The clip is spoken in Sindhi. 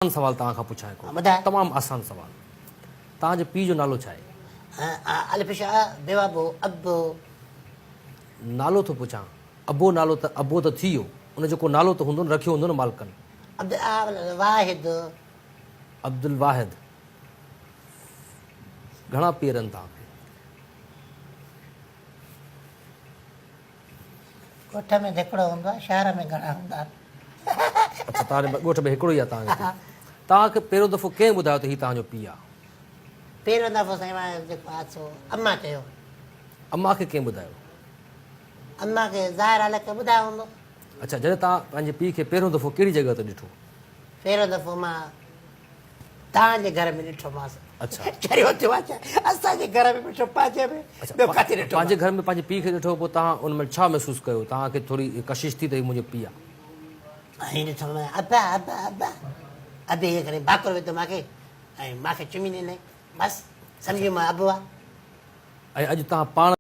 سوال توهان کان پڇان هڪڙو. ٻڌاء. تمام آسان سوال. توهان جي پيء جو نالو ڇا آهي؟ الف ش ا بيوابو ابو. نالو ٿو پڇان. ابو نالو ته ابو ته ٿي ويو. ان جو ڪو نالو ته هوندو نه رکيو هوندو نه مالڪن. عبدالواحد. عبدالواحد. گهڻا پيئر آهن توهان کي؟ ڳوٺ ۾ ته هڪڙو هوندو آهي، شهر ۾ گهڻا هوندا آهن. اڇا توهان جي ڳوٺ ۾ هڪڙو ئي آهي توهان جو پيء. توهان کي پهريون دفعو ڪنهن ٻڌايو ته هي توهان جو پيء آهي؟ پهريون دفعو سائين مان جيڪو آهي سو امان چيو. امان کي ڪنهن ٻڌايو؟ امان کي ظاهر آهي الائي ڪنهن ٻڌايو هوندو. اڇا جڏهن توهان پنهنجي پيء کي پهريون دفعو ڪهڙي جڳهه تي ڏٺو؟ پهريون دفعو مان توهان جي گهر ۾ ڏٺومانس. اڇا. چريو ٿيو آهي ڇا؟ اسان جي گهر ۾ ڏٺو پنهنجي ۾ ٻيو ڪاٿي ڏٺو پنهنجي گهر ۾ پنهنجي پيء کي ڏٺو پوء توهان ان مهل ڇا محسوس ڪيو؟ توهان کي ٿوري ڪشش ٿي ته هي منهنجو پيء آهي. ائين ڏٺم ابا ابا ابا ابي ائين کڻي ڀاڪر وڌو مان کي ۽ مان کي چمي ڏنائين بس سمجهي ويم ابو آهي. ۽ اڄ توهان پاڻ.